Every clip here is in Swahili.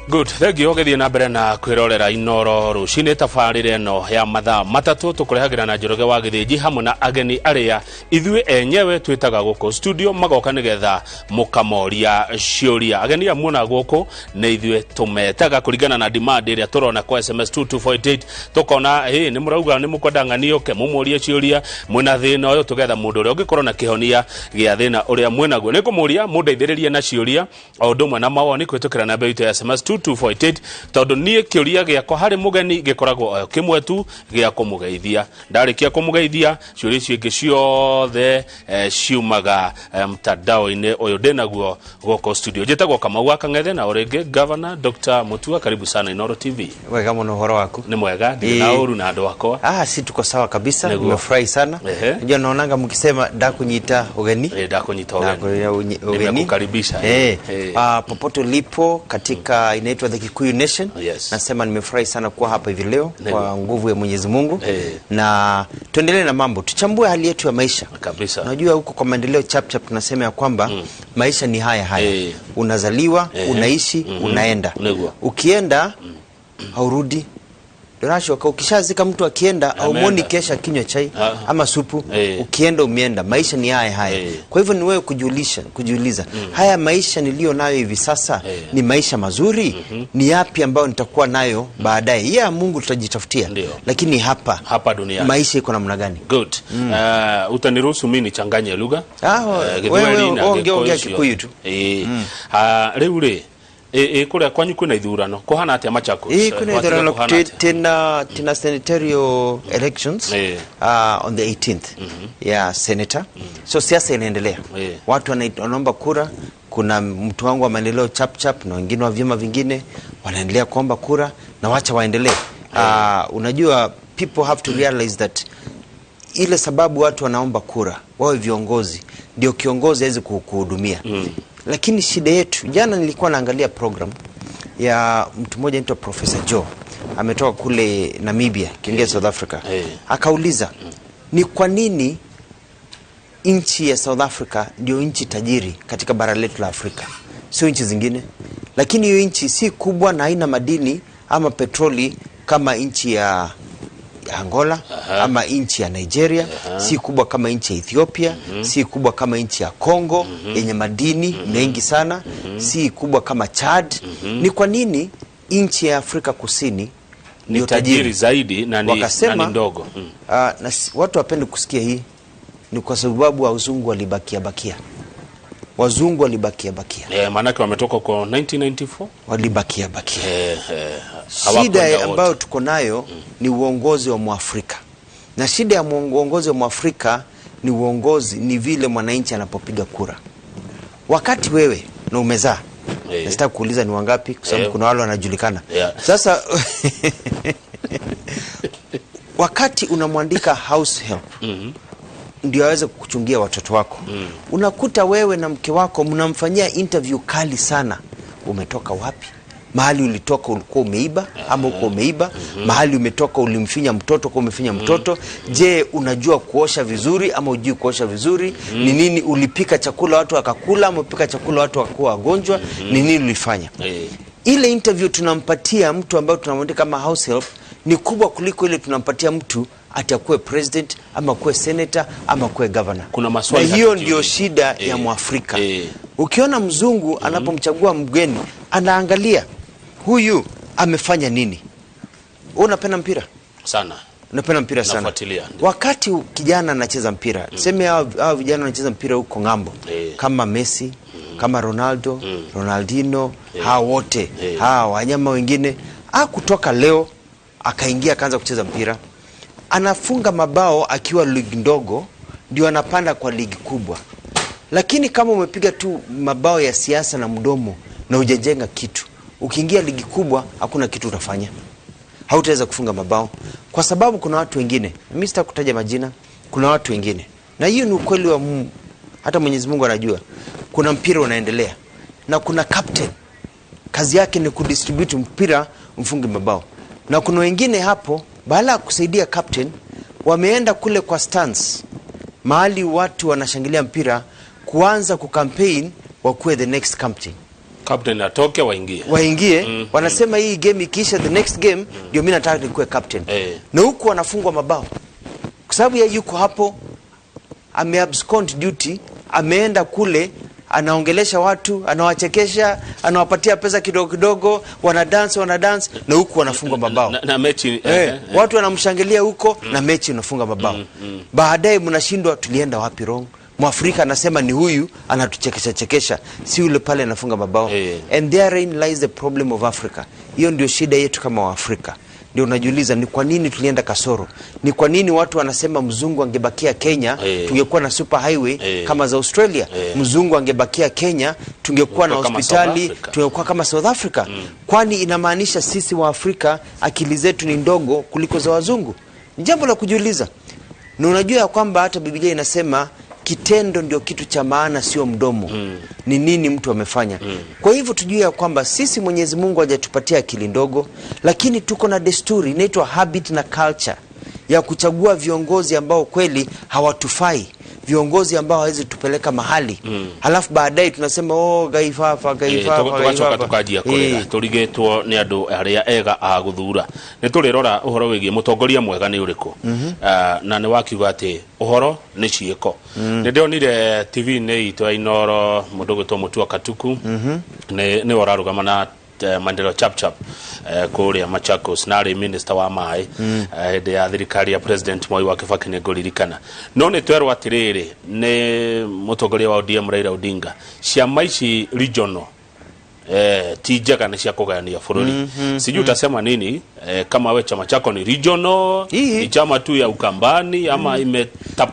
Good, thank you. Ũgĩthiĩ na mbere na kwĩrorera Inoro rũcinĩ, tabarĩra ĩno ya mathaa 3 tũkũrehagĩra na Njoroge wa Gĩthĩnji hamwe na ageni arĩa ithuĩ enyewe twĩtaga gũkũ studio magoka nĩgetha mũkamoria ciũria. Ageni aya muona gũkũ nĩ ithuĩ tũmetaga kũringana na demand ĩrĩa tũrona kwa SMS 22488, tũkona ĩ nĩ mũrauga nĩ mũkwenda ng'ani ũke mũmũrie ciũria, mwĩna thĩna ũyũ, tũgetha mũndũ ũrĩa ũngĩkorwo na kĩhonia gĩa thĩna ũrĩa mwĩnaguo. Nĩ ngũmũria mũndeithĩrĩrie na ciũria o ũndũ ũmwe na mawoni kũhĩtũkĩra namba itũ ya SMS 22488, tondũ niĩ kĩũria gĩakwa harĩ mũgeni gĩkoragwo o kĩmwe tu gĩa kũmũgeithia. Ndarĩkia kũmũgeithia, ciũria icio ingĩ ciothe ciumaga mtandao-inĩ ũyũ ndĩnaguo gũkũ studio. Njĩtagwo Kamau wa Kang'ethe, na o rĩngĩ Governor Dr. Mutua, karibu sana Inoro TV. Wega muno, uhoro waku? Nĩ mwega, ndirĩ na ũru na andũ akwa. Ah, si tuko sawa kabisa. Niguo. Nimefurahi sana. Najua naonanga mkisema ndakunyita ugeni. Ndakunyita ugeni. Ndakunyita ugeni. Nimekukaribisha. Ah, popote ulipo katika inaitwa the Kikuyu Nation. Nasema nimefurahi sana kuwa hapa hivi leo kwa nguvu ya Mwenyezi Mungu. Na tuendelee na mambo, tuchambue hali yetu ya maisha. Kabisa. Unajua huko kwa maendeleo chap chap tunasema ya kwamba maisha ni haya haya. Unazaliwa, unaishi, unaenda. Niguo. Ukienda haurudi. Ndurashoka ukishazika mtu akienda Ameenda. haumuoni kesha kinywa chai ama supu. Ukienda umeenda, maisha ni haya haya. Kwa hivyo ni wewe kujiuliza haya maisha niliyo nayo hivi sasa ni maisha mazuri? Ni yapi ambayo nitakuwa nayo baadaye? Ya Mungu tutajitafutia. Lakini hapa Hapa duniani maisha iko namna gani? Good. Utaniruhusu mimi nichanganye lugha. Ah, Gĩthweri wewe na ongea ongea Gĩkũyũ. Kikuyu tu. Rĩu rĩ kũrĩa kwanyu kwĩna ithurano kũhana atĩa Machakos? Kuna Gwatiga ithurano. kũhana atĩa? Tena senatorial elections on the 18th ya senator. So siasa inaendelea. Watu wanaomba kura. Kuna mtu wangu wa maendeleo chap chap na wengine wa vyama vingine wanaendelea kuomba kura na wacha waendelee. Unajua people have to realize that ile sababu watu wanaomba kura wawe viongozi ndio kiongozi aweze kuhudumia. Lakini shida yetu, jana nilikuwa naangalia program ya mtu mmoja anaitwa Professor Joe, ametoka kule Namibia kiingia South Africa. Akauliza ni kwa nini nchi ya South Africa ndio nchi tajiri katika bara letu la Afrika, sio nchi zingine, lakini hiyo nchi si kubwa na haina madini ama petroli kama nchi ya Angola ama nchi ya Nigeria, si kubwa kama nchi ya Ethiopia, si kubwa kama nchi ya Congo yenye madini mengi sana, si kubwa kama Chad. Ni kwa nini nchi ya Afrika Kusini Ni ndio tajiri zaidi Wakasema, na ni ndogo? Na watu wapende kusikia hii, ni kwa sababu wazungu walibakia bakia, wazungu walibakia bakia. Maanake wametoka kwa 1994. Walibakia bakia. Shida Hawakwenda wote. Ambayo tuko nayo ni uongozi wa Mwafrika, na shida ya uongozi wa Mwafrika ni uongozi, ni vile mwananchi anapopiga kura. Wakati wewe na umezaa, na sitaki kuuliza ni wangapi kwa sababu kuna wale wanajulikana. Sasa wakati unamwandika house help ndio aweze kukuchungia watoto wako, unakuta wewe na mke wako mnamfanyia interview kali sana. Umetoka wapi? Mahali ulitoka ulikuwa umeiba ama uko umeiba? Mahali umetoka ulimfinya mtoto kwa umefinya mtoto? Je, unajua kuosha vizuri ama hujui kuosha vizuri? Ni nini ulipika chakula watu wakakula ama ulipika chakula watu wakakuwa wagonjwa? Ni nini ulifanya? Ile interview tunampatia mtu ambayo tunamwandika kama house help ni kubwa kuliko ile tunampatia mtu ati akuwe president ama akuwe senator ama akuwe governor. Kuna maswali Na hiyo hatujiulizi. ndio shida ya Mwafrika. Ukiona mzungu anapomchagua mgeni anaangalia huyu amefanya nini. Wewe unapenda mpira? Sana. Unapenda mpira sana. Nafuatilia, ndio. Wakati kijana anacheza mpira, tuseme hawa vijana wanacheza mpira huko ng'ambo kama Messi, kama Ronaldo, Ronaldinho, hawa wote, hawa wanyama wengine, kutoka leo akaingia akaanza kucheza mpira, anafunga mabao akiwa ligi ndogo, ndio anapanda kwa ligi kubwa. Lakini kama umepiga tu mabao ya siasa na mdomo na hujajenga kitu, ukiingia ligi kubwa hakuna kitu utafanya, hautaweza kufunga mabao kwa sababu kuna watu wengine, mimi sitaki kutaja majina, kuna watu wengine, na hiyo ni ukweli wa Mungu, hata Mwenyezi Mungu anajua. Kuna mpira unaendelea na kuna captain, kazi yake ni kudistribute mpira mfunge mabao, na kuna wengine hapo baada ya kusaidia captain wameenda kule kwa stands mahali watu wanashangilia mpira kuanza kucampaign wakuwe the next captain. Captain atoke, waingie. Waingie. Wanasema hii game ikiisha, the next game ndio mimi nataka nikuwe captain. Na huku wanafungwa mabao kwa sababu yeye yuko hapo ameabscond duty, ameenda kule anaongelesha watu, anawachekesha, anawapatia pesa kidogo kidogo, wana dance, wana dance, na huku wanafungwa mabao. Na mechi Watu wanamshangilia huko na mechi unafunga mabao. Baadaye mnashindwa tulienda wapi wrong. Mwafrika anasema ni huyu anatuchekesha chekesha, si yule pale anafunga mabao. And therein lies the problem of Africa. Hiyo ndio shida yetu kama Waafrika. Ndio unajiuliza ni kwa nini tulienda kasoro, ni kwa nini watu wanasema mzungu angebakia Kenya tungekuwa na super highway kama za Australia. Mzungu angebakia Kenya tungekuwa na Tungekuwa kama hospitali, South Africa. tungekuwa kama South Africa. Kwani inamaanisha sisi wa Afrika akili zetu ni ndogo kuliko za wazungu? Ni jambo la kujiuliza. Na unajua ya kwamba hata Biblia inasema kitendo ndio kitu cha maana, sio mdomo. Ni nini mtu amefanya. Kwa hivyo tujue ya kwamba sisi Mwenyezi Mungu hajatupatia akili ndogo, lakini tuko na desturi inaitwa habit na culture ya kuchagua viongozi ambao kweli hawatufai, viongozi ambao hawezi tupeleka mahali. Halafu baadaye tunasema, "Oh, gaifafa, gaifafa, Tugacoka gaifafa." tukanjia kurira turigitwo ni andu aria ega a guthura. Ni turirora uhoro wigie mutongoria mwega ni uriku. Ah, na ni wakiuga ati uhoro ni ciiko. Ni ndionire TV-inĩ itũ ya Inoro mundu gwitwo Mutua Katuku ni we ũrarũgama na Maendeleo Chap Chap kũrĩa Machakos, na arĩ minister wa maĩ hĩndĩ ya thirikari ya President Mwai wa Kibaki, nĩ ngũririkana. No nĩ twerwo atĩrĩrĩ nĩ mũtongoria wa ODM Raila Odinga, ciama ici regional ti njega, nĩ cia kũgayania bũrũri. Sijui utasema nini kama we chama chako ni regional, ni chama tu ya Ukambani ama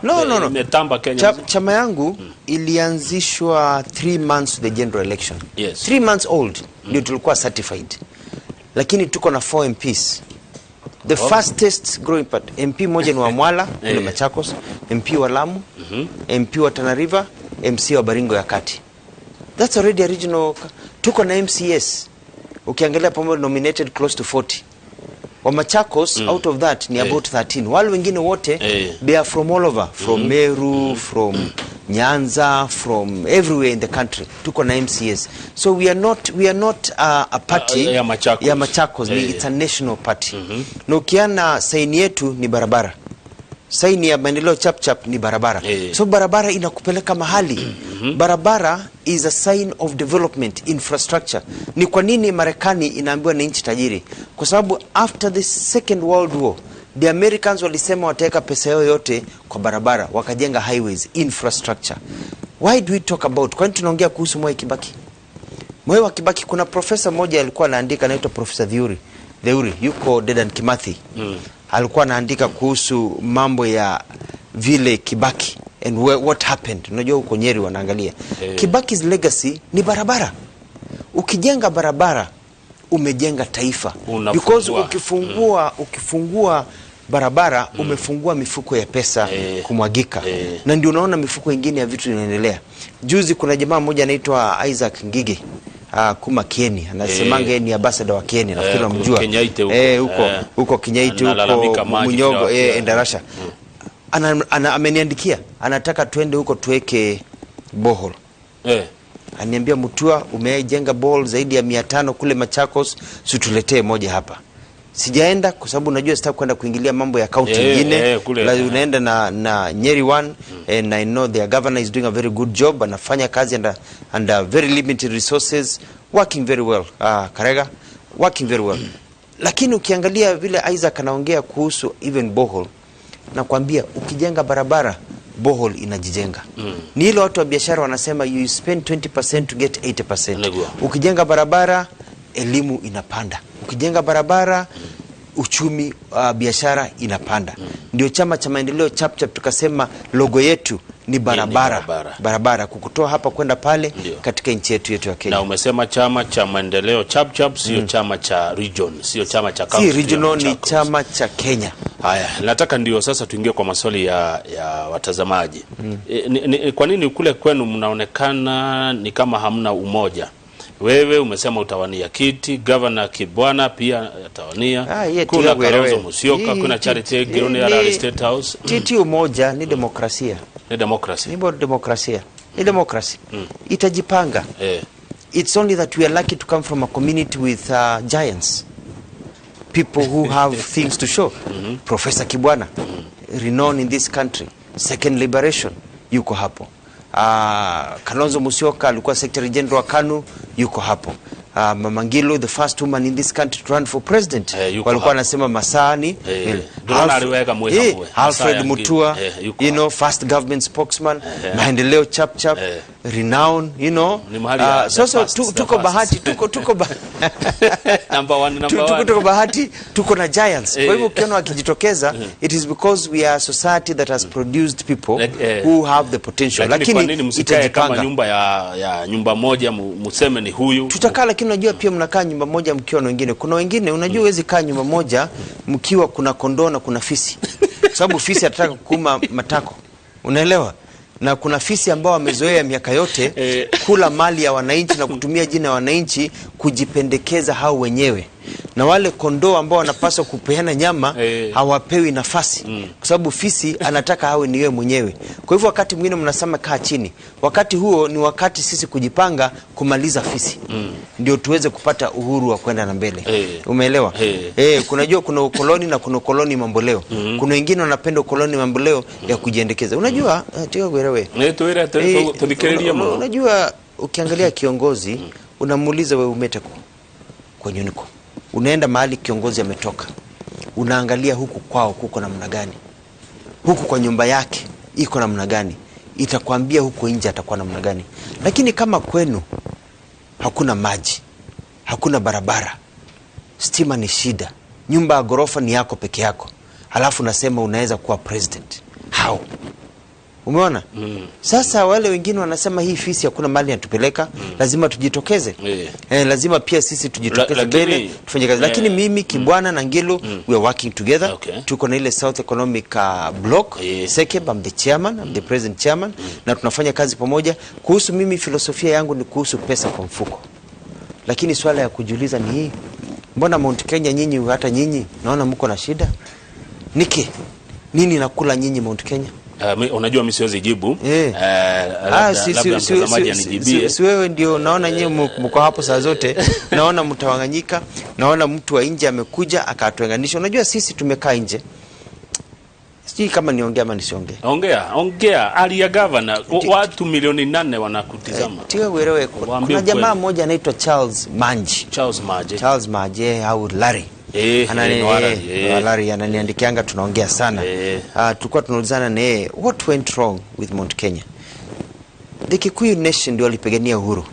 No, no, no. imetamba Kenya mzima? Chama yangu ilianzishwa 3 months to the general election. 3 months old ndio tulikuwa certified, lakini tuko na four MPs, the fastest growing part. MP moja ni wa Mwala kule Machakos, MP wa Lamu, MP wa Tana River, MC wa Baringo ya Kati. That's already a regional. Tuko na MCAs, ukiangalia pamoja nominated close to 40 wa Machakos. Out of that ni about 13. Wale wengine wote they are from all over, from Meru, from Nyanza, from everywhere in the country. Tuko na MCAs, so we are not a party Ya Machakos. Ya Machakos. It's a national party. Na ukiana saini yetu ni barabara, saini ya Maendeleo Chapchap ni barabara. So barabara inakupeleka mahali. Barabara is a sign of development, infrastructure. Ni kwa nini Marekani inaambiwa ni nchi tajiri? Kwa sababu after the Second World War the Americans walisema wataweka pesa yao yote kwa barabara, wakajenga highways, infrastructure. Why do we talk about, kwani tunaongea kuhusu Mwai Kibaki? Mwai wa Kibaki, kuna profesa mmoja alikuwa anaandika anaitwa Profesa Theuri. Theuri yuko Dedan Kimathi. Alikuwa anaandika kuhusu mambo ya vile Kibaki and what happened. Unajua huko Nyeri wanaangalia. Kibaki's legacy ni barabara. Ukijenga barabara umejenga taifa. Unafungua. Because ukifungua barabara umefungua mifuko ya pesa kumwagika. Na ndio unaona mifuko ingine ya vitu inaendelea. Juzi kuna jamaa mmoja anaitwa Isaac Ngige kuma Kieni, anasemanga yeye ni ambassador wa Kieni, nafikiri unamjua. Kinyaite huko. Huko huko Kinyaite huko Analalamika maji Munyogo, kila wakati. Endarasha. Ameniandikia anataka twende huko tuweke borehole. Aniambia, "Mutua, umejenga borehole zaidi ya 500 kule Machakos, si tuletee moja hapa?" Sijaenda kwa sababu unajua sitaki kwenda kuingilia mambo ya kaunti nyingine. Kule, Unaenda na Nyeri one and I know their governor is doing a very good job, anafanya kazi under very limited resources, working very well. Karega working very well. Lakini ukiangalia vile Isaac anaongea kuhusu even borehole, nakwambia ukijenga barabara borehole inajijenga. Ni ile watu wa biashara wanasema you spend 20% to get 80%. Niguo. Ukijenga barabara elimu inapanda, ukijenga barabara uchumi, biashara inapanda. Ndio chama cha Maendeleo Chapchap tukasema logo yetu ni barabara, barabara. Barabara kukutoa hapa kwenda pale Ndio. Katika nchi yetu ya Kenya. Na umesema chama cha Maendeleo Chapchap sio chama cha region, sio chama cha county Si ya regional, ni Machakos. chama cha Kenya. Haya, nataka ndio sasa tuingie kwa maswali ya watazamaji. Kwa nini kule kwenu mnaonekana ni kama hamna umoja? Wewe umesema utawania kiti, Governor Kibwana pia atawania. Ah, ye Kuna tiga kuelewe. Kalonzo Musyoka, kuna Charity Ngilu arari State House. Titi umoja ni demokrasia. Ni democracy. Ni bado demokrasia. Ni demokrasi. Itajipanga. It's only that we are lucky to come from a community with giants, people who have things to show. Professor Kibwana, renowned in this country, second liberation, yuko hapo. Kalonzo Musyoka alikuwa Secretary General wa KANU, yuko hapo. Mama Ngilu, the first woman in this country to run for president. Yuko Walikuwa hapo. Wanasema Masani. Ndĩrona arĩ wega mwĩ hamwe. Alfred Masaya Ngilu. Mutua, Yuko you know, hapo. first government spokesman, Maendeleo Chap Chap, renowned. Ni mahali ya the So first, the tuko first. Bahati, tuko Number one, number one. tuko bahati, tuko na giants. Kwa hivyo ukiona wakijitokeza, it is because we are a society that has produced people who have the potential. Lakini kwa nini msikae kama itajipanga. Nyumba ya nyumba moja museme ni huyu? Tutakaa, lakini unajua pia mnakaa nyumba moja mkiwa na wengine. Kuna wengine, unajua, huwezi kaa nyumba moja mkiwa kuna kondoo na kuna fisi, kwa sababu fisi atataka kuuma matako, unaelewa? Na kuna fisi ambao wamezoea miaka yote kula mali ya wananchi na kutumia jina ya wananchi kujipendekeza hao wenyewe, na wale kondoo ambao wanapaswa kupeana nyama hawapewi nafasi kwa sababu fisi anataka awe ni yeye mwenyewe. Kwa hivyo wakati mwingine mnasema kaa chini, wakati huo ni wakati sisi kujipanga kumaliza fisi ndio tuweze kupata uhuru wa kwenda na mbele. Umeelewa? Eh. Kunajua kuna ukoloni na kuna ukoloni mamboleo. Kuna wengine wanapenda ukoloni mamboleo ya kujiendekeza. Unajua, tiga kuelewe. Nĩ twĩre tũthikĩrĩrie mũno. Unajua ukiangalia kiongozi, unamuuliza, wewe umeteko kwenye niko. Unaenda mahali kiongozi ametoka. Unaangalia huku kwao kuko namna gani, huku kwa nyumba yake iko namna gani, itakwambia huko nje atakuwa namna gani. Lakini kama kwenu hakuna maji, hakuna barabara, stima ni shida, nyumba ya ghorofa ni yako peke yako, halafu nasema unaweza kuwa president, how? Umeona? Sasa wale wengine wanasema hii fisi hakuna mali inatupeleka, lazima tujitokeze. Lazima pia sisi tujitokeze mbele tufanye kazi. Lakini mimi, Kibwana na Ngilu, we are working together. Tuko na ile South Economic Block, SECEB, I'm the chairman, I'm the president chairman, na tunafanya kazi pamoja. Kuhusu mimi, filosofia yangu ni kuhusu pesa kwa mfuko. Lakini swala ya kujiuliza ni hii, mbona Mount Kenya nyinyi, hata nyinyi naona mko na shida? Niki nini nakula nyinyi Mount Kenya? Unajua mi siwezi jibu. Ah, Labda, labda mtazamaji anijibie. Si wewe ndio naona nyinyi mko hapo saa zote, naona mtawanganyika, naona mtu wa nje amekuja akatuenganisha. Unajua sisi tumekaa nje, sijui kama niongee ama nisiongee. Ongea, ongea, aria gavana, watu milioni 8 wanakutizama. Tiga uelewe, Waambie kuna jamaa ukweli. mmoja anaitwa Charles Manji. Charles Maje. Charles Maje au Larry. No, Larry, Larry ananiandikianga, tunaongea sana. Tulikuwa tunaulizana na yeye, what went wrong with Mount Kenya? The Kikuyu nation ndio walipigania uhuru.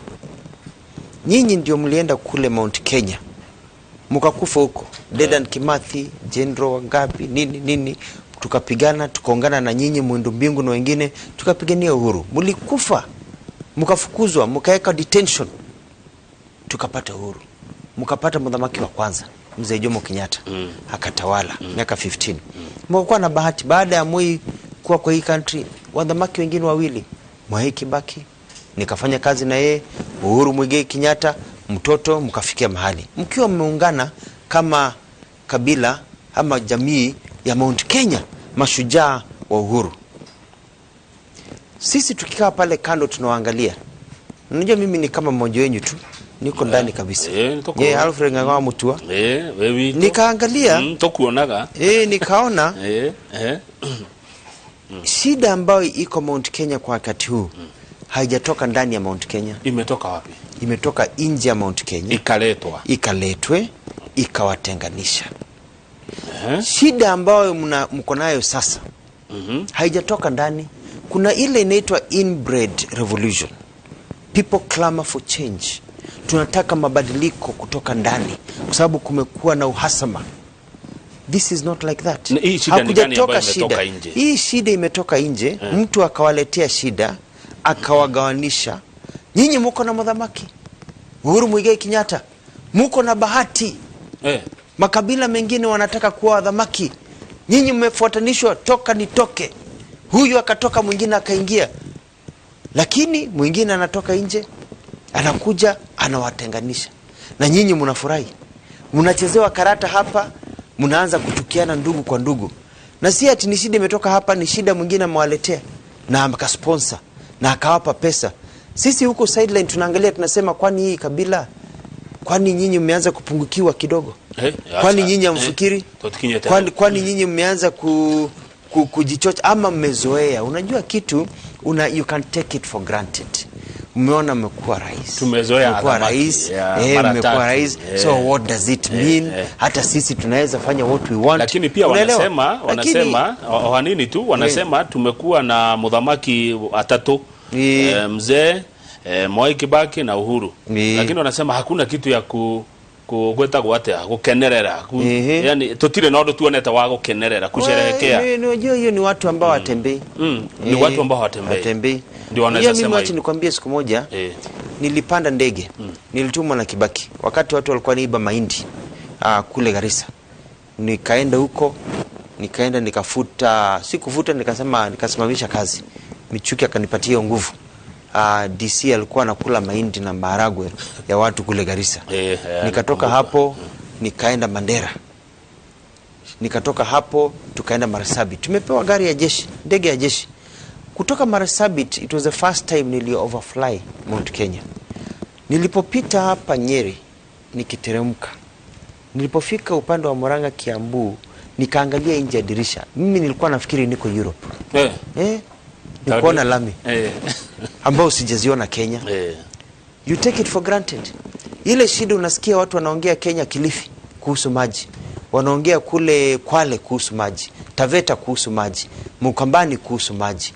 Nyinyi ndio mlienda kule Mount Kenya mkakufa huko, Dedan Kimathi, General wangapi, nini nini, tukapigana tukaungana na nyinyi Mwindu Mbingu na wengine tukapigania uhuru. Mlikufa mkafukuzwa, mkaweka detention, tukapata uhuru, mkapata mdhamaki wa kwanza Mzee Jomo Kenyatta akatawala miaka 15. Mkakuwa na bahati baada ya Moi kuwa kwa hii country, wadhamaki wengine wawili, Mwai Kibaki nikafanya kazi na yeye, Uhuru Muigai Kenyatta mtoto, mkafikia mahali mkiwa mmeungana kama kabila ama jamii ya Mount Kenya, mashujaa wa uhuru. Sisi tukikaa pale kando tunawaangalia. Unajua mimi ni kama mmoja wenyu tu, niko ndani kabisa. Nitoko. Alfred Ng'ang'a Mutua. We witũ. Nikaangalia, Tukuonaga. Nikaona shida ambayo iko Mount Kenya kwa wakati huu haijatoka ndani ya Mount Kenya, Imetoka wapi? Imetoka nje ya Mount Kenya, Ikaletwa. Ikaletwe ikawatenganisha. Shida ambayo mko nayo sasa haijatoka ndani. Kuna ile inaitwa inbred revolution, people clamor for change. Tunataka mabadiliko kutoka ndani, kwa sababu kumekuwa na uhasama. This is not like that. Na hii shida ni gani ambayo Hakujatoka imetoka shida. nje? Hii shida imetoka nje, mtu akawaletea shida akawagawanisha. Nyinyi muko na mudhamaki Uhuru Muigai Kenyatta, muko na bahati. Makabila mengine wanataka kuwa wadhamaki, nyinyi mmefuatanishwa toka nitoke, huyu akatoka mwingine akaingia, lakini mwingine anatoka nje anakuja anawatenganisha, na nyinyi mnafurahi, mnachezewa karata hapa, mnaanza kuchukiana ndugu kwa ndugu, na si ati ni shida imetoka hapa, ni shida mwingine amewaletea na akasponsor na akawapa pesa. Sisi huko sideline tunaangalia, tunasema, kwani hii kabila, kwani nyinyi mmeanza kupungukiwa kidogo? Kwani nyinyi hamfikiri? Tutikinyete. Kwani nyinyi mmeanza kujichocha ama mmezoea? Unajua kitu you can take it for granted. Mmeona mmekuwa rais, Tumezoea mmekuwa adhamaki, rais, ya, mara mmekuwa tatu. rais, so what does it mean? Hata sisi tunaweza fanya what we want. Lakini pia Unaelewa? wanasema, wanasema wanini tu wanasema tumekuwa na muthamaki atatu, mzee Mwai Kibaki na Uhuru, lakini wanasema hakuna kitu ya ku gwetagwo atia, gukenerera yani tutire na undu tuonete wa gukenerera, kusherehekea. Unajua hiyo ni watu ambao watembei. Ni watu ambao hawatembei. Hawatembei. Ndio wanaweza Unajua mimi, sema wacha hivyo. nikwambie, siku moja nilipanda ndege, nilitumwa na Kibaki wakati watu walikuwa niiba mahindi kule Garissa. Nikaenda huko, nikaenda nikafuta, si kufuta, nikasema nikasimamisha kazi. Michuki akanipatia hiyo nguvu. DC alikuwa anakula mahindi na maharagwe ya watu kule Garissa. Nikatoka nakumbuka. Hapo nikaenda Mandera, nikatoka hapo tukaenda Marsabit. Tumepewa gari ya jeshi, ndege ya jeshi. Kutoka Marsabit, it was the first time nilio overfly Mount Kenya. Nilipopita hapa Nyeri nikiteremka, nilipofika upande wa Murang'a, Kiambu, nikaangalia nje ya dirisha, mimi nilikuwa nafikiri niko Europe. Nikuona lami ambao sijaziona Kenya. You take it for granted. Ile shida unasikia watu wanaongea Kenya, Kilifi kuhusu maji, wanaongea kule Kwale kuhusu maji, Taveta kuhusu maji, Mukambani kuhusu maji,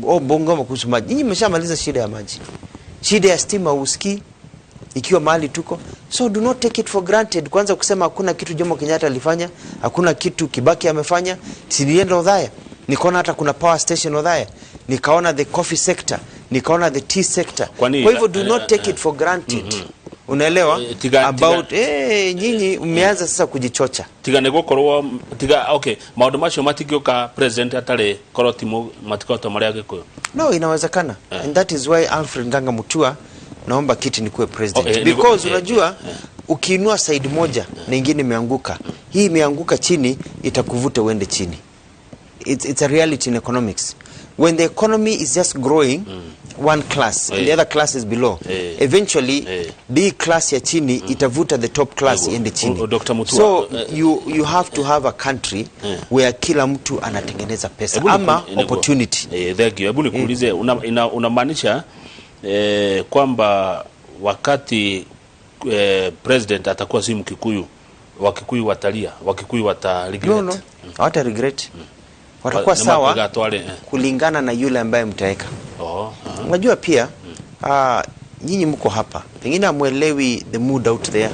oh, Bungoma kuhusu maji. Nyinyi mmeshamaliza shida ya maji. Shida ya stima usikii ikiwa mahali tuko. So do not take it for granted. Kwanza kusema hakuna kitu Jomo Kenyatta alifanya, hakuna kitu Kibaki amefanya. Nilienda Othaya, nikaona hata kuna power station Othaya, nikaona the coffee sector, nikaona the tea sector. Kwa hivyo do not take it for granted. Unaelewa? Tiga About nyinyi mmeanza sasa kujichocha. Tiga nä gå korwo tiga, okay, maundu macio matingĩũka president atarĩ korwo ti matikoretwo marĩ Agĩkũyũ. No, inawezekana. And that is why Alfred Nganga Mutua, naomba kiti nikuwe president. Oh, Because unajua ukiinua side moja na ingine imeanguka, hii imeanguka chini itakuvuta uende chini. It's a reality in economics. When the economy is just growing one class and the other class is below, eventually the class ya chini itavuta the top class iende chini. Dr. Mutua, So you have to have a country where kila mtu anatengeneza pesa Hebu ama opportunity. Thank you. Hebu nikuulize, unamaanisha kwamba wakati president atakuwa si Mkikuyu, Wakikuyu watalia, Wakikuyu wata regret? No, hawata regret. Watakuwa Nĩ sawa makwĩga atware, kulingana na yule ambaye mtaweka. Oh, aha. Unajua pia nyinyi mko hapa, pengine hamwelewi the mood out there,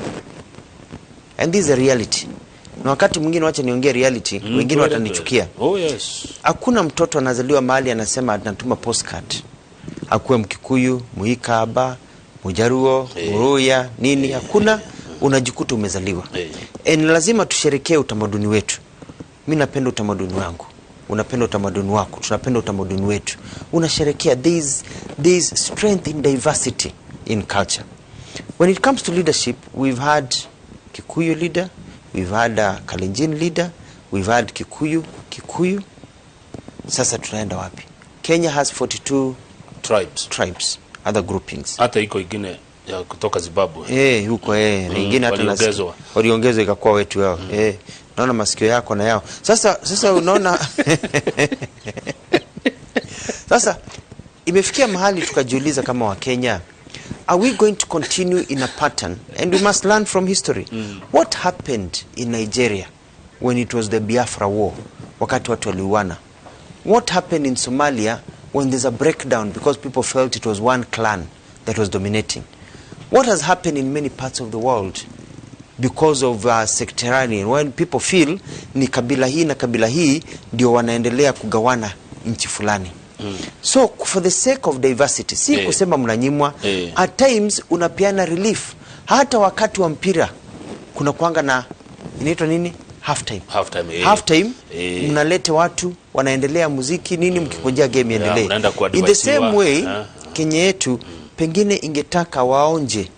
and this is a reality. Na wakati mwingine, wacha niongee reality, wengine watanichukia. Oh yes. Hakuna mtoto anazaliwa mahali anasema anatuma postcard akuwe Mkikuyu, Muikaba, Mujaruo, Muruya, nini, hakuna. Unajikuta umezaliwa. And lazima tusherekee utamaduni wetu. Mi napenda utamaduni wangu, unapenda utamaduni wako, tunapenda utamaduni wetu. Unasherekea. There is strength in diversity in culture. When it comes to leadership, we've had Kikuyu leader, we've had a Kalenjin leader, we've had Kikuyu, Kikuyu. Sasa tunaenda wapi? Kenya has 42 tribes, tribes, other groupings. Hata iko ingine ya kutoka Zimbabwe. Huko na ingine hata waliongezwa. Waliongezwa ikakuwa wetu yao. Naona masikio yako na yao. Sasa unaona, sasa imefikia mahali tukajiuliza kama Wakenya, are we going to continue in a pattern? And we must learn from history. What happened in Nigeria when it was the Biafra war, wakati watu waliuana? What happened in Somalia when there's a breakdown because people felt it was one clan that was dominating? What has happened in many parts of the world because of sectarian, when people feel ni kabila hii na kabila hii ndio wanaendelea kugawana nchi fulani? So for the sake of diversity, si kusema mnanyimwa, at times unapeana relief. Hata wakati wa mpira kuna kuanga na inaitwa nini, half time. Half time, Half time, mnalete watu wanaendelea muziki nini, mkikojea game iendelee. Mnaenda In the kuadvisiwa. same way, Kenya yetu pengine ingetaka waonje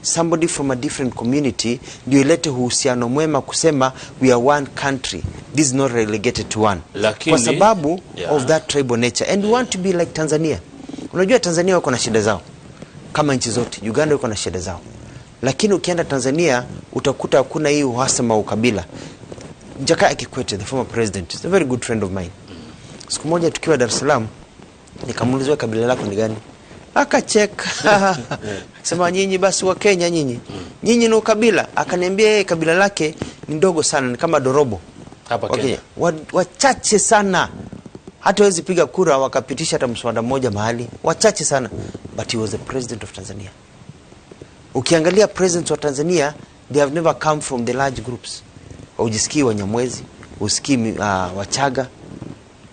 somebody from a different community ndio ilete uhusiano mwema, kusema we are one country, this is not relegated to one, kwa sababu of that tribal nature, and we want to be like Tanzania. Unajua Tanzania wako na shida zao kama nchi zote, Uganda wako na shida zao, lakini ukienda Tanzania utakuta hakuna hii uhasama wa ukabila. Jakaya Kikwete, the former president, is a very good friend of mine. Siku moja tukiwa Dar es Salaam nikamuuliza, "Wewe kabila lako ni gani?" Akacheka, sema, "Nyinyi basi wa Kenya nyinyi, nyinyi ni ukabila." Akaniambia yeye kabila lake ni ndogo sana, ni kama dorobo Hapa wa Kenya. Wachache sana, hata hawezi piga kura wakapitisha hata mswada mmoja mahali, wachache sana, but he was the president of Tanzania. Ukiangalia presidents wa Tanzania, they have never come from the large groups. Haujisikii Wanyamwezi, usikii Wachaga,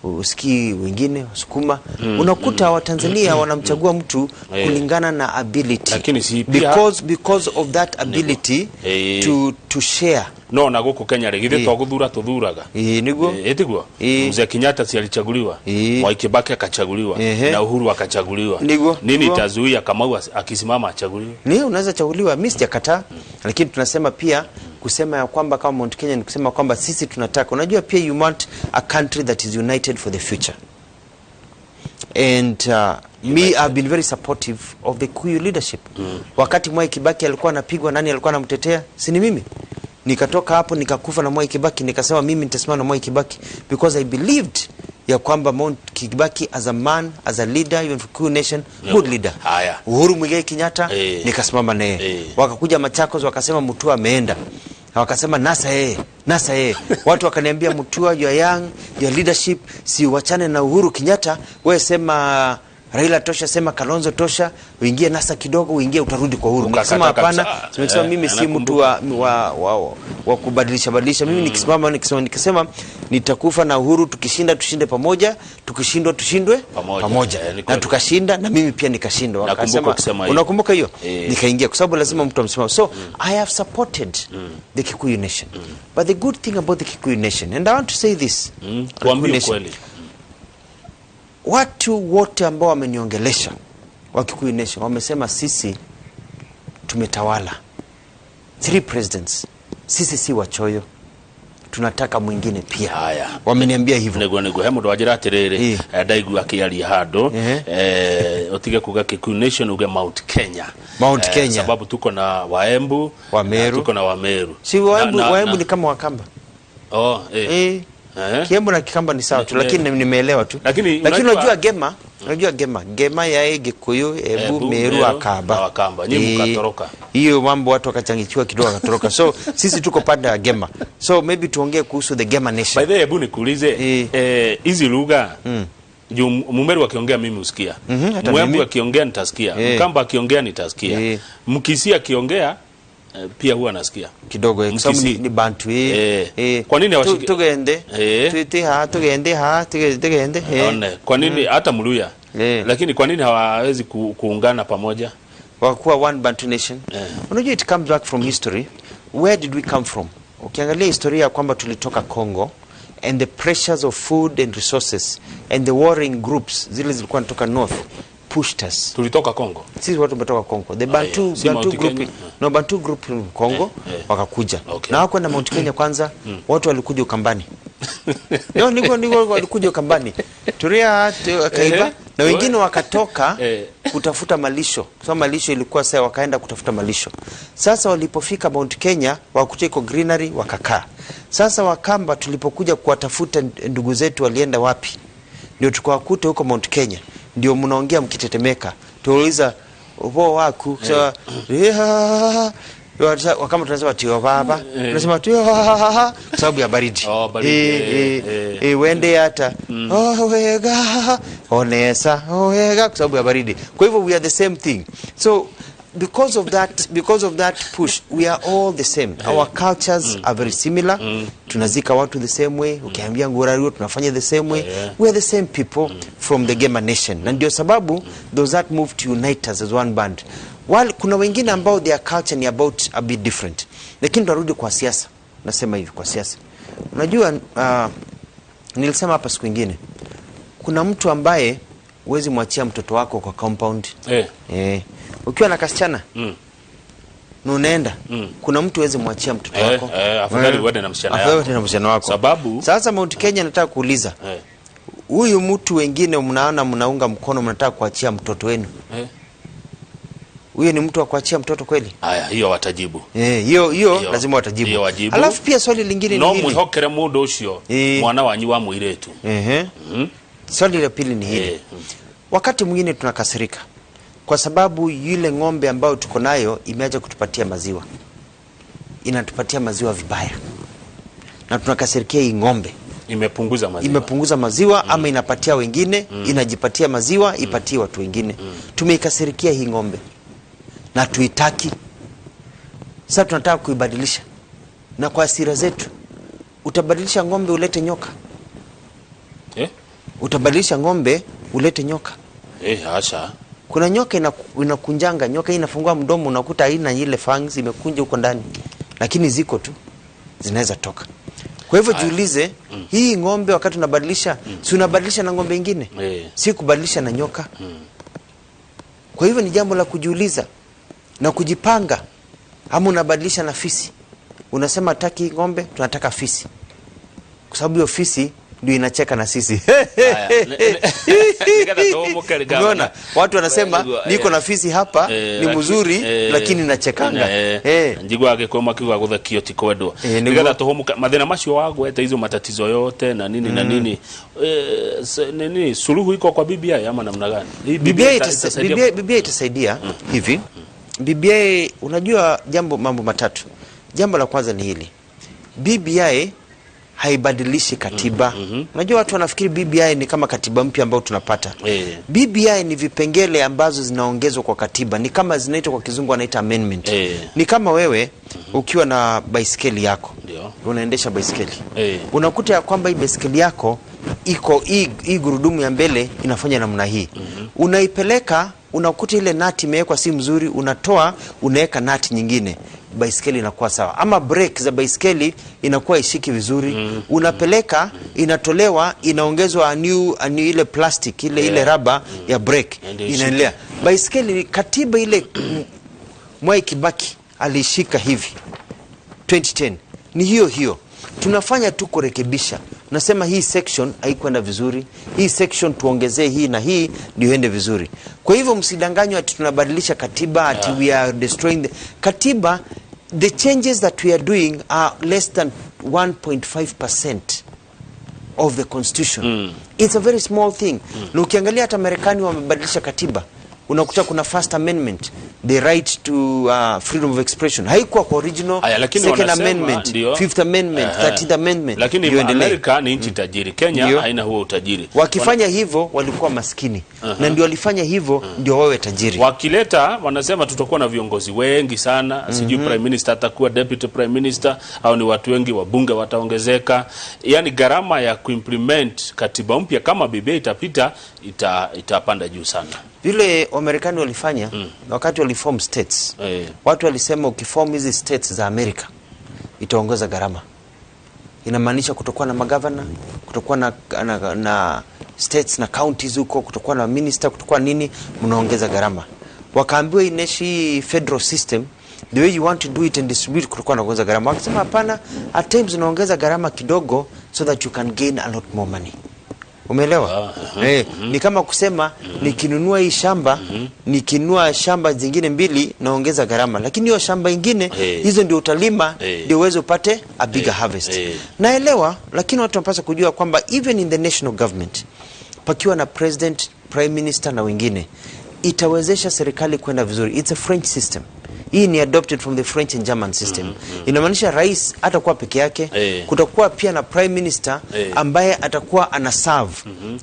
usikii wengine Wasukuma. Unakuta Watanzania wanamchagua mtu kulingana na ability. Lakini si pia- Because of that ability to share. No na guku Kenya rĩ, githĩ to guthura tuthuraga? Ĩĩ, nĩguo. Ĩtiguo? Mzee Kenyatta si alichaguliwa? Mwai Kibaki akachaguliwa? Ehe. Na Uhuru akachaguliwa. Niguo, Nini niguo. itazuia Kamau akisimama achaguliwe? Ni unaweza chaguliwa, mimi sijakataa, lakini tunasema pia kusema ya kwamba kama Mount Kenya ni kusema kwamba sisi tunataka, unajua pia you want a country that is united for the future, and me, I've been very supportive of the Kikuyu leadership. Wakati Mwai Kibaki alikuwa anapigwa, nani alikuwa anamtetea? Si ni mimi? Nikatoka hapo nikakufa na Mwai Kibaki, nikasema mimi nitasimama na Mwai Kibaki because I believed ya kwamba Mount Kibaki as a man, as a leader, even for Kikuyu nation, good leader. Haya. Uhuru Muigai Kenyatta, nikasimama naye. Wakakuja Machakos wakasema Mutua ameenda, wakasema NASA yeye, NASA yeye. Watu wakaniambia, "Mutua, you are young, your leadership, si wachane na Uhuru Kenyatta, wewe sema Raila tosha, sema Kalonzo tosha, uingie NASA kidogo, uingie utarudi kwa Uhuru." Ukakataa Nikasema hapana, kabisa. nimesema mimi si mtu wa kubadilisha badilisha. Mimi nikisimama nikisema nitakufa na Uhuru, tukishinda tushinde pamoja, tukishindwa tushindwe Pamoja. pamoja. Ni Na kweli. tukashinda na mimi pia nikashindwa. Nakumbuka Wakasema, ukisema hiyo. unakumbuka hiyo? Eh. Nikaingia kwa sababu lazima mtu amsimame. So I have supported the Kikuyu nation. But the good thing about the Kikuyu nation, and I want to say this, the Tuambie Kikuyu nation, ukweli. Watu wote ambao wameniongelesha wa Kikuyu nation wamesema sisi tumetawala three presidents, sisi si wachoyo, tunataka mwingine pia. Haya. Wameniambia hivyo. Niguo, niguo, he mundu wanjira atiriri, ndaigua akiaria handu, utige kuga Kikuyu nation, uge Mount Kenya. Mount Kenya. Sababu tuko na Waembu, Wameru. Na tuko na Wameru. Si Waembu, Waembu ni kama Wakamba. Oh, eh. Kiembu na Kikamba ni sawa tu, lakini nimeelewa tu. Lakini Lakini unajua Gema, unajua Gema, Gema ya Gikuyu, Embu, Embu, Meru, Meru Akamba. na Wakamba. Nyinyi mkatoroka. Hiyo mambo watu wakachangichiwa kidogo wakatoroka. So sisi tuko pande ya Gema. So maybe tuongee kuhusu the Gema By nation. the way, hebu nikuulize, hizi lugha, juu Mumeru akiongea mimi husikia. Hata Mwembu mimi. akiongea nitasikia. Mkamba akiongea nitasikia. Mkisii akiongea pia huwa nasikia. Kidogo, kwa sababu Mkisii. ni Bantu. Kwa nini Tugende. Tuite ha tugende ha tugende. One. Kwa nini hata Mluya? Lakini kwa nini hawawezi kuungana pamoja? Wakuwa one Bantu nation. Unajua it comes back from history. Where did we come from? Ukiangalia historia ya kwamba tulitoka Congo and the pressures of food and resources and the warring groups zile zilikuwa natoka north pushed us. Tulitoka Kongo. Sisi watu tumetoka Congo. The Bantu, yeah. Si Bantu Mount group, Kenya? no, Bantu group in Congo wakakuja. Na hawakwenda Mount Kenya kwanza, watu walikuja Ukambani. No, niko walikuja Ukambani. Turia kaiba na wengine wakatoka kutafuta malisho. Kwa sababu malisho ilikuwa sasa, wakaenda kutafuta malisho. Sasa walipofika Mount Kenya wakuta iko greenery, wakakaa. Sasa Wakamba tulipokuja kuwatafuta ndugu zetu walienda wapi? Ndio tukawakuta huko Mount Kenya. Ndio mnaongea mkitetemeka. Tuuliza upo waku so, Wakamba tunasema tio baba, tunasema tio kwa sababu ya baridi. Oh, baridi, Wende hata oh, wega onesa oh, wega kwa sababu ya baridi. Kwa hivyo we are the same thing. So because of that push, we are all the same. Our cultures are very similar. Tunazika watu the same way. Ukiambia Ngurario tunafanya the same way. We are the same people from the Gema nation, na ndio sababu those that move to unite us as one band. While kuna wengine ambao their culture ni about a bit different, lakini tunarudi kwa siasa. Nasema hivi kwa siasa, unajua, nilisema hapa siku ingine, kuna mtu ambaye huwezi mwachia mtoto wako kwa compound. Ukiwa na kasichana na unaenda, kuna mtu huwezi mwachia mtoto wako. Afadhali uende na msichana Afadhali yako. uende na msichana wako. Sababu Sasa Mount Kenya nataka kuuliza, Huyu mtu wengine mnaona mnaunga mkono, mnataka kuachia mtoto wenu, huyo ni mtu wa kuachia mtoto kweli? Haya, hiyo watajibu. Eh, hiyo hiyo lazima watajibu. Hiyo wajibu. Alafu pia swali lingine No ni hili. Mwihokere mundu ucio mwana wanyu wa mwiritu. Ehe. Swali la pili ni hili. Wakati mwingine tunakasirika kwa sababu yule ng'ombe ambayo tuko nayo imeacha kutupatia maziwa, inatupatia maziwa vibaya, na tunakasirikia hii ng'ombe Imepunguza maziwa. Imepunguza maziwa ama inapatia wengine, inajipatia maziwa, ipatie watu wengine. Tumeikasirikia hii ng'ombe na tuitaki. Sasa tunataka kuibadilisha, na kwa hasira zetu utabadilisha ng'ombe ulete nyoka? Eh? Utabadilisha ng'ombe ulete nyoka? Eh, hasha. Kuna nyoka inakunjanga, nyoka hii inafungua mdomo, unakuta haina ile fangs, imekunja huko ndani, lakini ziko tu zinaweza toka. Kwa hivyo jiulize, hii ng'ombe wakati unabadilisha, si unabadilisha na ng'ombe ingine? Si kubadilisha na nyoka. Kwa hivyo ni jambo la kujiuliza na kujipanga, ama unabadilisha na fisi. Unasema taki hii ng'ombe, tunataka fisi, kwa sababu hiyo fisi ndio inacheka na sisi. Haya, nigetha tũũmũke. Umeona watu wanasema niko na fisi hapa, ni mzuri, lakini nachekanga. Njiguaga gĩkũyũ makiuga gũthekio ti kwendwo. Nĩguo. Nigetha tũhũmũke mathĩna macio wagweta, hizo matatizo yote na nini na nini, nini suluhu iko kwa BBI ama namna gani? Hii BBI itasaidia? BBI itasaidia hivi. BBI, unajua jambo, mambo matatu. Jambo la kwanza ni hili: BBI haibadilishi katiba. Unajua watu wanafikiri BBI ni kama katiba mpya ambayo tunapata. BBI ni vipengele ambazo zinaongezwa kwa katiba, ni kama zinaitwa, kwa kizungu wanaita amendment. Ni kama wewe ukiwa na baiskeli yako, unaendesha baiskeli, unakuta ya kwamba hii baiskeli yako iko hii gurudumu ya mbele inafanya namna hii. Unaipeleka, unakuta ile nati imewekwa si mzuri, unatoa, unaweka nati nyingine, baiskeli inakuwa sawa. Ama brake za baiskeli inakuwa ishiki vizuri, unapeleka, inatolewa, inaongezwa a new ile plastic ile raba ya brake, Ndio ishike. inaendelea. Baiskeli, katiba ile Mwai Kibaki alishika hivi 2010 ni hiyo hiyo, tunafanya tu kurekebisha. Nasema hii section haikwenda vizuri, hii section tuongezee hii na hii ndio iende vizuri. Kwa hivyo msidanganywe ati tunabadilisha katiba, ati we are destroying the katiba. The changes that we are doing are less than 1.5% of the constitution. It's a very small thing. Na ukiangalia hata Marekani wamebadilisha katiba, unakuta kuna First Amendment, the right to freedom of expression haikuwa kwa original. Aya, lakini Second wanasema, Amendment, ndio. Fifth Amendment, 13th Amendment, Lakini ndio endelee. Amerika ni nchi tajiri, Kenya haina huo utajiri. Wakifanya hivyo walikuwa maskini na ndio walifanya hivyo ndio wawe tajiri. Wakileta, wanasema tutakuwa na viongozi wengi sana, sijui prime minister atakuwa deputy prime minister au ni watu wengi, wabunge wataongezeka. Yani gharama ya kuimplement katiba mpya kama BBI itapita itapanda juu sana. Vile Wamarekani walifanya wakati waliform states, watu walisema ukiform hizi states za Amerika itaongeza gharama. Inamaanisha kutokuwa na magavana, kutokuwa na states na counties huko, kutokuwa na minister, kutokuwa nini, mnaongeza gharama. Wakaambiwa ineshi federal system, the way you want to do it and distribute, kutokuwa na kuongeza gharama. Wakasema hapana, at times unaongeza gharama kidogo so that you can gain a lot more money. Umeelewa? Eh, ni kama kusema nikinunua hii shamba, nikinunua shamba zingine mbili naongeza gharama, lakini hiyo shamba ingine hizo ndio utalima ndio uweze upate a bigger harvest. Naelewa, lakini watu wanapaswa kujua kwamba even in the national government pakiwa na president, prime minister na wengine, itawezesha serikali kwenda vizuri. It's a French system. Hii ni adopted from the French and German system. Inamaanisha rais hatakuwa peke yake, kutakuwa pia na prime minister ambaye atakuwa ana serve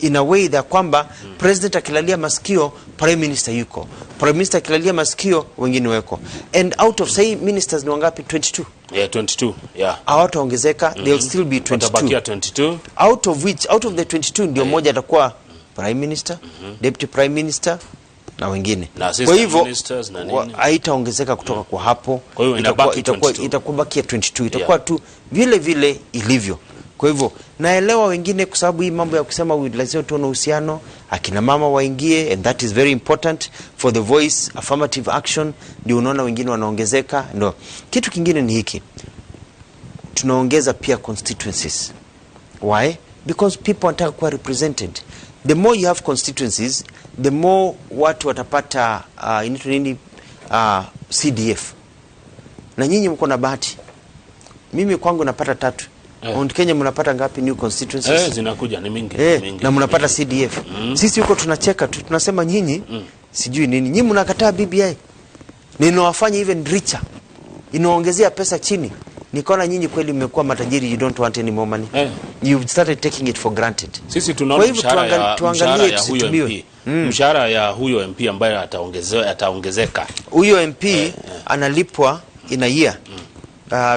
in a way that kwamba president akilalia masikio, prime minister yuko, prime minister akilalia masikio, wengine weko. And out of, say, ministers ni wangapi? 22. Yeah, 22. Yeah. Hawataongezeka, they'll still be 22. Watabakia 22. Out of which, out of the 22, ndio mmoja atakuwa prime minister, deputy prime minister na wengine. Na assistant Kwa hivyo ministers na nini. Haitaongezeka kutoka kwa hapo. Kwa hiyo inabaki 22. Itakuwa bakia 22, itakuwa tu vile vile ilivyo. Kwa hivyo naelewa wengine, kwa sababu hii mambo ya kusema lazima tuwe na uhusiano, akina mama waingie, and that is very important for the voice, affirmative action, ndio unaona wengine wanaongezeka. Ndio kitu kingine ni hiki: tunaongeza pia constituencies. Why? Because people wanataka kuwa represented. The more you have constituencies, the more watu watapata inaitwa nini, CDF. Na nyinyi mko na bahati. Mimi kwangu napata tatu. Mount Kenya mnapata ngapi new constituencies? Zinakuja ni mingi, mingi. Na mnapata CDF. Sisi huko tunacheka tu, tunasema nyinyi sijui nini. Nyinyi mnakataa BBI. Ninawafanya even richer. Inaongezea pesa chini. Nikaona nyinyi kweli mmekuwa matajiri, you don't want any more money. You've started taking it for granted. Sisi tunaona Kwa hivyo mshahara tuangalie ya huyo tusitumiwe. MP, mshahara ya huyo MP ambaye ataongezeka. Huyo MP analipwa in a year.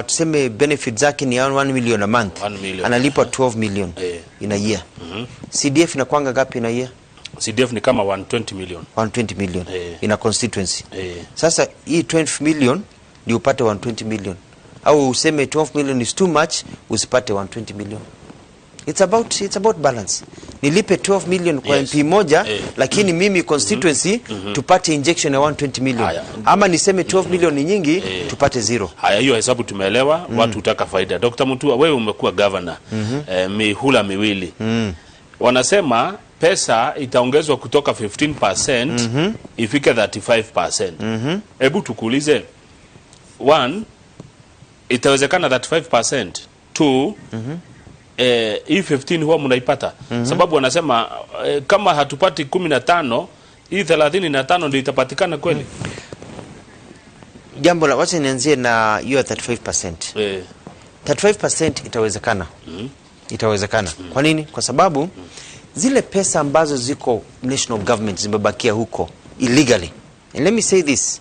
Tuseme benefit zake ni 1 million a month. 1 million. Analipwa 12 million in a year. CDF inakwanga ngapi in a year? CDF ni kama 120 million. 120 million in a constituency. Sasa hii 12 million ndio upate 120 million, au useme 12 million is too much, usipate 120 million. It's about balance. Nilipe 12 million kwa MP moja, lakini mimi constituency tupate injection ya 120 million, Haya. ama niseme 12 million ni nyingi, tupate zero. Haya, hiyo hesabu tumeelewa. Watu hutaka faida. Dr. Mutua, wewe umekuwa governor mihula miwili. Wanasema pesa itaongezwa kutoka 15% ifike 35%. Hebu tukuulize, one, itawezekana 35%? Two, hii 15 huwa mnaipata? Sababu wanasema kama hatupati 15, hii 35 ndio itapatikana kweli? Jambo la wacha nianzie na hiyo ya 35%. 35% itawezekana. Itawezekana. Kwa nini? Kwa sababu zile pesa ambazo ziko national government zimebakia huko illegally. And let me say this.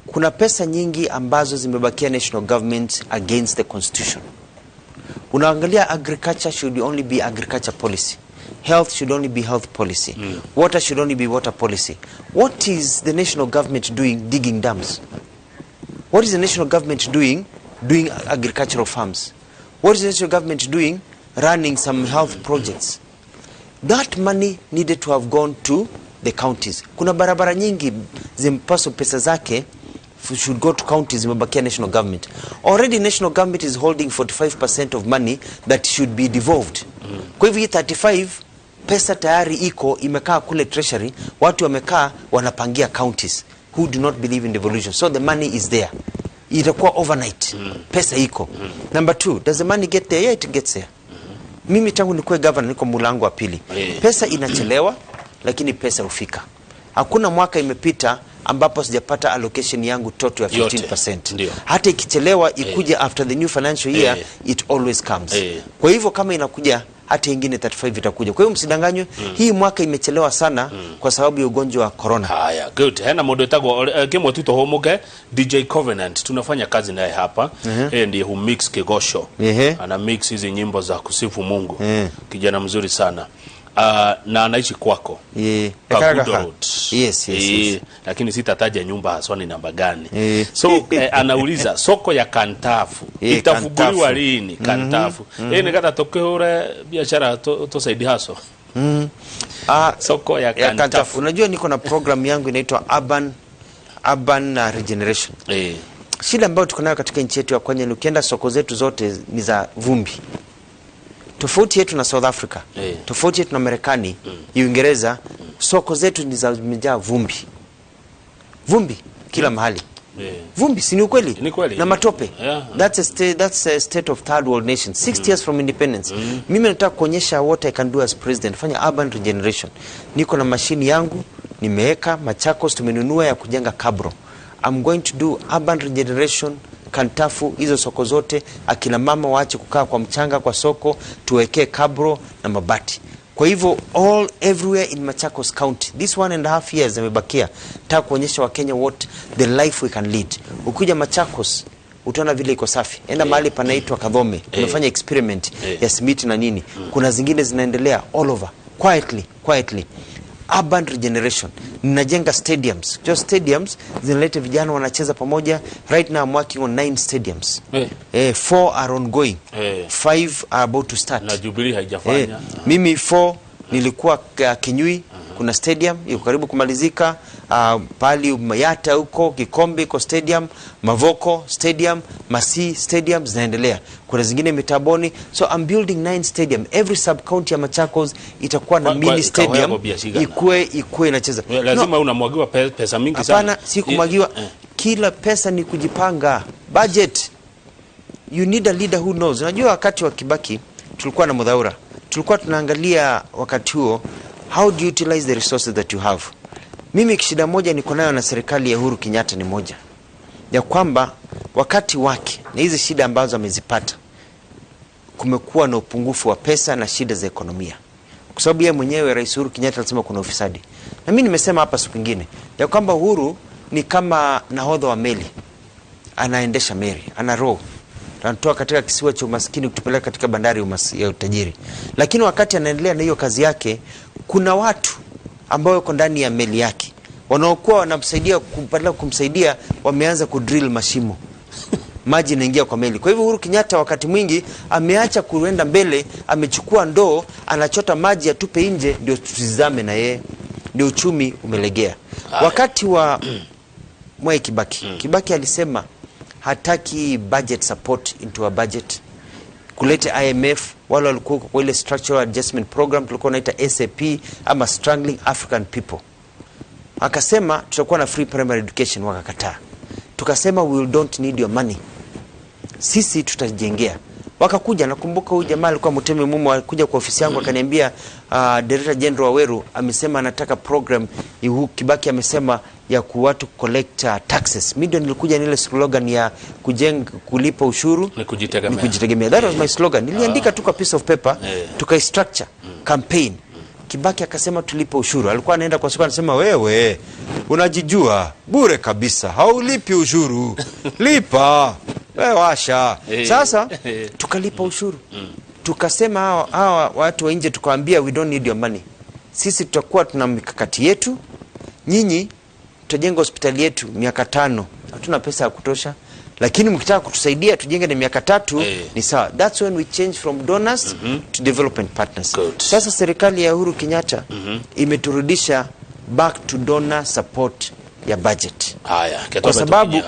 Kuna pesa nyingi ambazo zimebakia national government against the constitution. Unaangalia, agriculture should only be agriculture policy. Health should only be health policy. Water should only be water policy. What is the national government doing digging dams? What is the national government doing doing agricultural farms? What is the national government doing running some health projects? That money needed to have gone to the counties. Kuna barabara nyingi zimpaswa pesa zake should go to counties, zimebakia national government. Already national government is holding 45% of money that should be devolved. Kwa hivyo hii 35, pesa tayari iko, imekaa kule treasury, watu wamekaa wanapangia counties who do not believe in devolution. So the money is there. Itakuwa overnight. Pesa iko. Number two, does the money get there? Yeah, it gets there. Mimi tangu nikuwe governor, niko mulango wa pili. Pesa inachelewa, lakini pesa hufika. Hakuna mwaka imepita ambapo sijapata allocation yangu total ya Yote. 15%. Ndio. Hata ikichelewa ikuje after the new financial year, it always comes. Kwa hivyo kama inakuja, hata ingine 35 itakuja. Kwa hiyo msidanganywe, hii mwaka imechelewa sana kwa sababu ya ugonjwa wa corona. Haya, good. Hena mundu etagwo kimwe tu tuhumuke, DJ Covenant, tunafanya kazi naye hapa. Yeye ndiye hu mix kigosho. Ana mix hizi nyimbo za kusifu Mungu. Kijana mzuri sana. Na anaishi kwako. Kagudo Road. Yes. Lakini sitataja nyumba haswa ni namba gani. So anauliza soko ya Kantafu itafunguliwa Kantafu. lini? Kantafu. Nigetha tukihure biashara tusaidie haso. Ah, Soko ya ya Kantafu. Kantafu. Unajua niko na program yangu inaitwa Urban Regeneration. Shida ambayo tuko nayo katika nchi yetu ya Kenya ni ukienda soko zetu zote ni za vumbi. Tofauti yetu na South Africa, tofauti yetu na Marekani, Uingereza, soko zetu ni za zimejaa vumbi, vumbi kila mahali. Vumbi, si ni ukweli? Ni kweli. Na matope. That's a state of third world nation 60 years from independence. Mimi nataka kuonyesha what I can do as president, fanya urban regeneration. Niko na mashini yangu nimeweka Machakos, tumenunua ya kujenga cabro. I'm going to do urban regeneration Kantafu, hizo soko zote, akina mama waache kukaa kwa mchanga kwa soko, tuwekee cabro na mabati. Kwa hivyo all everywhere in Machakos County, this 1.5 years amebakia, nataka kuonyesha Wakenya what the life we can lead. Ukija Machakos utaona vile iko safi. Enda mahali panaitwa Kadhome, tumefanya experiment ya simiti na nini. Kuna zingine zinaendelea all over quietly, quietly. Urban regeneration, ninajenga stadiums. Just stadiums zinaleta vijana wanacheza pamoja. Right now I'm working on nine stadiums. Four are ongoing, five are about to start. Na Jubilee haijafanya. Mimi four nilikuwa Kinyui, kuna stadium iko karibu kumalizika. Pali Mayata huko Kikombe iko stadium, Mavoko stadium, Masi stadium zinaendelea. Kuna zingine Mitaboni. So I'm building nine stadium. Every sub county ya Machakos itakuwa na mini stadium ikue inacheza. Lazima, no, unamwagiwa pesa mingi sana. Hapana, si kumwagiwa. Kila pesa ni kujipanga. Budget. You need a leader who knows. Unajua wakati wa Kibaki tulikuwa na Mudhaura. Tulikuwa tunaangalia wakati huo, how do you utilize the resources that you have. Mimi shida moja niko nayo na serikali ya Uhuru Kenyatta ni moja ya kwamba wakati wake na hizi shida ambazo amezipata, kumekuwa na upungufu wa pesa na shida za ekonomia, kwa sababu yeye mwenyewe Rais Uhuru Kenyatta alisema kuna ufisadi, na mimi nimesema hapa siku nyingine ya kwamba Uhuru ni kama nahodha wa meli, anaendesha meli, ana roho anatoa katika kisiwa cha umaskini kutupeleka katika bandari ya utajiri. Lakini wakati anaendelea na hiyo kazi yake, kuna watu ambao wako ndani ya meli yake wanaokuwa wanamsaidia, badala kumsaidia wameanza kudrill mashimo maji inaingia kwa meli. Kwa hivyo Uhuru Kenyatta wakati mwingi ameacha kuenda mbele, amechukua ndoo, anachota maji atupe nje, ndio tusizame na yeye, ndio uchumi umelegea. Wakati wa Mwai Kibaki, Kibaki alisema hataki budget support into a budget, kulete IMF wale walikuwa kwa ile structural adjustment program tulikuwa naita SAP ama Struggling African People. Akasema tutakuwa na free primary education, wakakataa. Tukasema we don't need your money, sisi tutajengea. Wakakuja, nakumbuka huyu jamaa alikuwa Mutemi Mumo, alikuja kwa ofisi yangu akaniambia, Director General Waweru amesema anataka program ihu, Kibaki amesema ya kuwatu collect taxes. Mimi ndio nilikuja na ile slogan ya kujenga, kulipa ushuru ni kujitegemea. Ni kujitegemea. That was my slogan. Niliandika tu kwa piece of paper, tukai structure campaign. Kibaki akasema tulipe ushuru. Alikuwa anaenda kwa soko anasema, wewe unajijua bure kabisa, haulipi ushuru, lipa wewe, washa. Sasa tukalipa ushuru, tukasema hawa watu wa nje, tukawaambia we don't need your money, sisi tutakuwa tuna mikakati yetu, nyinyi tutajenga hospitali yetu miaka 5, hatuna pesa ya kutosha, lakini mkitaka kutusaidia tujenge na miaka 3 ni sawa. That's when we change from donors to development partners. Good. Sasa serikali ya Uhuru Kenyatta imeturudisha back to donor support ya budget Haya,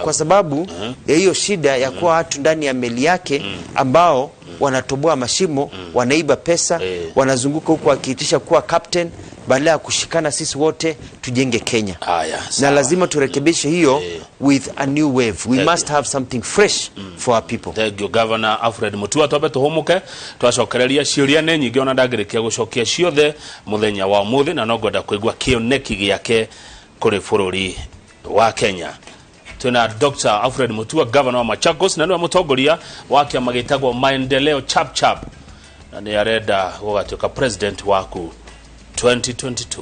kwa sababu ya hiyo shida ya kuwa watu ndani ya meli yake ambao wanatoboa mashimo, wanaiba pesa, wanazunguka huku wakiitisha kuwa captain badala ya kushikana sisi wote tujenge Kenya. Haya, Na sawa. lazima turekebishe hiyo with a new wave. We Thank must have something fresh for our people. Thank you, Governor Alfred Mutua. Twambe tuhumuke, twacokereria ciũria nĩ nyingĩ ona ndangĩrĩkia gũcokia ciothe mũthenya wa ũmũthĩ, na no ngwenda kũigua kĩoneki gĩake kũrĩ bũrũri wa Kenya. Twĩna Dr. Alfred Mutua, Governor wa Machakos, na nĩwe mũtongoria wa kĩama gĩtagwo Maendeleo Chap Chap, na nĩ arenda gũgatuĩka president waku 2022.